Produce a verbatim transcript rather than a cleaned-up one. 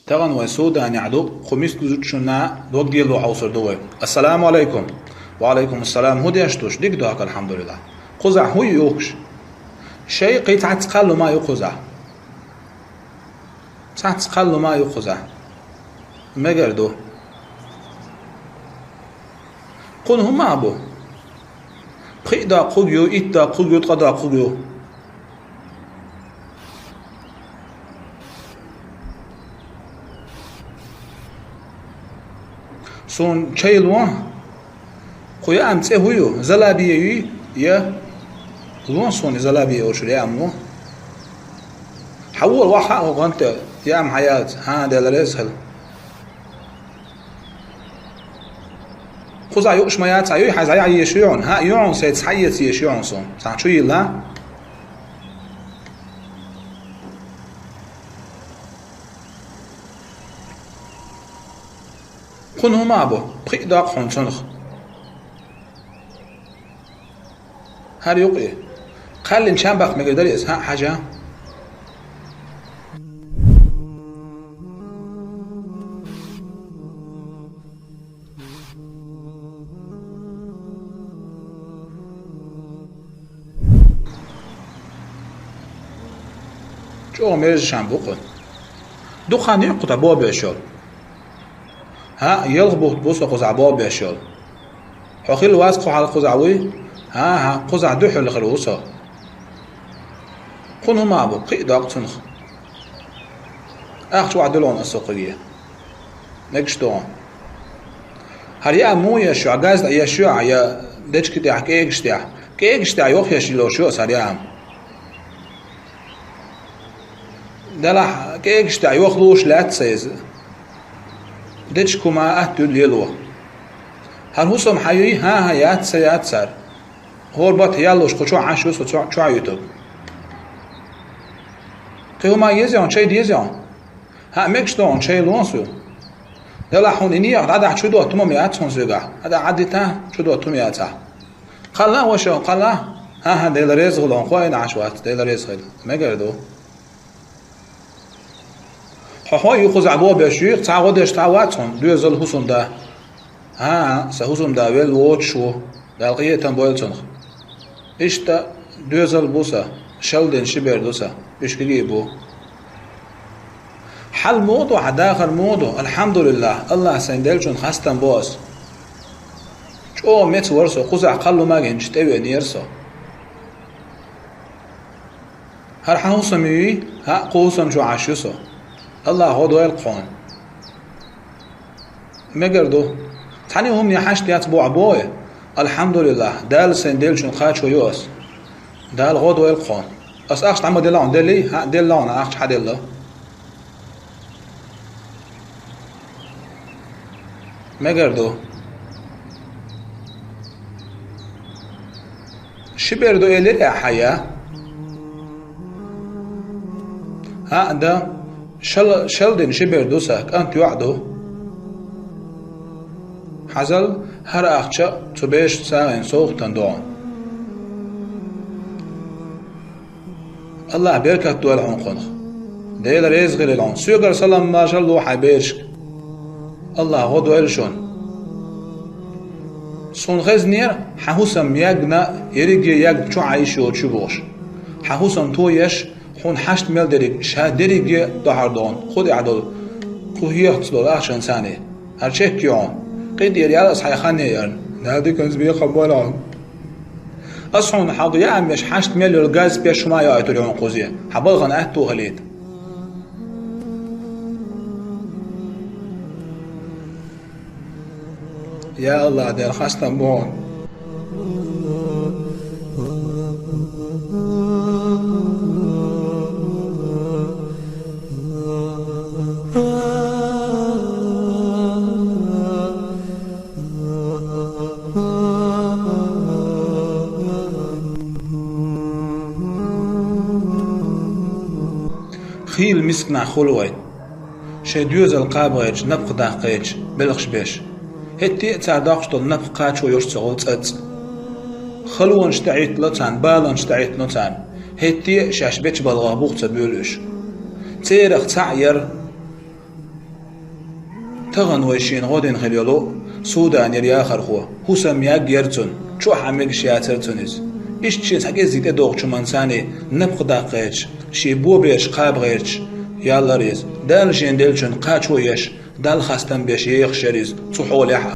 Тахана вай Суданехь ду, кху мискачунна дог дело хьовсур ду вай. Ассаламу алайкум. Ва алайкум ассалам. ХӀун деш ду шун? Дика ду, алхьамдулиллахӀ. Кхузахь хӀун ю юхкуш? Шай кхин цхьацца кхаллума ю кхузахь. Цхьацца кхаллума ю кхузахь. Мегар ду. Кхунна хӀума а бу. Пхиъ даккхуг ю, итт даккхуг ю, ткъа даккхуг ю. Суна чай ло. Кху яам цӀе хӀу ю? Залабия юй? Я? Ло суна залабия оцу яам ло. Хьан вора ваха а гӀанта яам хьаяц? ХӀан, Дела реза хила. Кхузахь юуш ма яц, хьан юй, хьан зӀя еш ю хьуна? ХӀан, ю хьуна, сайца хьаеца еш ю хьуна суна. Цхьа чу йилла? Кхунна хӀума а бу, пхиъ даккха хьуна цунах. ХӀара юкъе. Кхаллин чам баккха мегар дарий аса, хӀан, хьажа? ЧӀогӀа мерза чам бу кху. Дукха хан ю кху тӀе бобеш йолу? ХӀаъ, ялх бутт бу со кхузахь бобеш йолу. Хьо хилла вац кху хьал кхузахь вуй? ХӀан-хӀа, кхузахь дуьххьал хир ву со. Кхунна хӀума а бу, пхиъ доккху цунах. Ахча охьадуьллу хьуна аса кхуьге. Мегаш ду хьуна. ХӀара яа муха еш ю, хьан газ тӀе еш ю, хьан я дечка тӀехь, кӀегаш тӀехь? КӀегаш тӀехь йохъеш йилуш ю аса хӀара яа. Делахь кӀегаш тӀехь йохлуш лаьцна иза. Дечка хӀума атта ю лело. ХӀара хӀусам хьан юй? ХӀан-хӀа, яц, ца яц цара. ХӀора бат яллуш кху чохь Ӏаш ю со, чохь, чохь юьтуг. Кхин хӀума еза хьуна, чай деза хьуна? ХӀаъ, мегаш ду хьуна, чай ло аса. Делахь хьуна и некъах дӀадахьа чу дотту хӀума яц хьуна соьгахь. ДӀа Ӏаддита, чу дотту хӀума яц ахь. Кхалла а ваша, кхалла. ХӀан-хӀа, Дела реза хуьлу хьуна, кху айна Ӏаш вац, Дела реза хуьлу. Мегар ду. Хьо хьой ю кхузахь бобеш юй, цхьа гӀо деш цхьа вац хьуна, доьзал, хӀусамда? ХӀан-хӀа, сан хӀусамда велла воцуш ву, Дала къинхетам бойла цунах. Иштта доьзал бу сан, шалдина ши бер ду сан, уьш кегий бу. Хьал муха ду, хьан дахар муха ду? АлхьамдулиллахӀ, АллахӀа сайна деллачунна хастам бо ас. ЧӀогӀа меца вара со, кхузахь кхаллума гинчу тӀевеанера со. ХӀара хьан хӀусам юй? ХӀаъ, кху хӀусам чу Ӏаш ю со. АллахӀа гӀо дойла кхуна. Мегар ду. Цхьана хӀумане хьашт яц бохьа боху. АлхьамдулиллахӀ, Дала сайна деллачунна кхачо ю ас. Дала гӀо дойла кхуна. Ас ахча дӀа ма делла хьуна, деллий? ХӀаъ, делла хьуна, ахча хьан делла? Мегар ду. Ши бер ду элира ахьа, я? ХӀаъ, дан, шал-, шалдина ши бер ду сан, кӀант йоӀ ду. Хьажал, хӀара ахча цу бешан сагӀина совгӀатана ду хьуна. АллахӀа беркат дойла хьуна кхунах. Дела реза хуьлийла хьуна. Соьгара салам-маршалла ло хьайн берашка. АллахӀа гӀо дойла шуна. Суна хезнера, хьан хӀусам ягна, ерриге ягна чу Ӏаш йоцуш ю бохуш. Хьан хӀусам тоеш, хьуна хьашт мел дерриг, ша дерриге дохьар дохна, кху тӀехь долу, кху хьехаца долу ахчанца цхьаьна. ХӀара чек ю хьуна. КъинтӀера яла аса хьайн хан яарна. Дала диканца бекхам бойла хьуна. Ас хьуна хьалха яа меш хьашт мел йолу газ пеш хӀума а йоуьйтур ю хьуна кхузе, хьан балхана аьтту хилийта. Я АллахӀ, Дела, хастам бу хьуна. Хийла мисканахь хуьлу вай, шайн доьзал кхаба гӀерташ, напха даккха гӀерташ белхаш беш. ХӀетте а цара доккхуш долу напха кхачо йолуш ца гӀо цӀацӀа. Халонаш тӀехӀиттало царна, баланаш тӀехӀиттало царна. ХӀетте а шаьш бечу балхах бух ца буьйлу уьш. Церах цхьаъ яра Тахана вай шена гӀо дина хила йолу Суданера яхархо, хӀусам яггера цунна, чохь а мегаш яцара цунна иза. Иштта шен цхьа кӀеззиг тӀедогӀучу хӀуманца напха даккха гӀерташ, шен боберш кхаба гӀерташ яллара иза. Дала шена деллачунна кхачо еш, Далла хастам беш ехаш яра иза цу хьолехь а.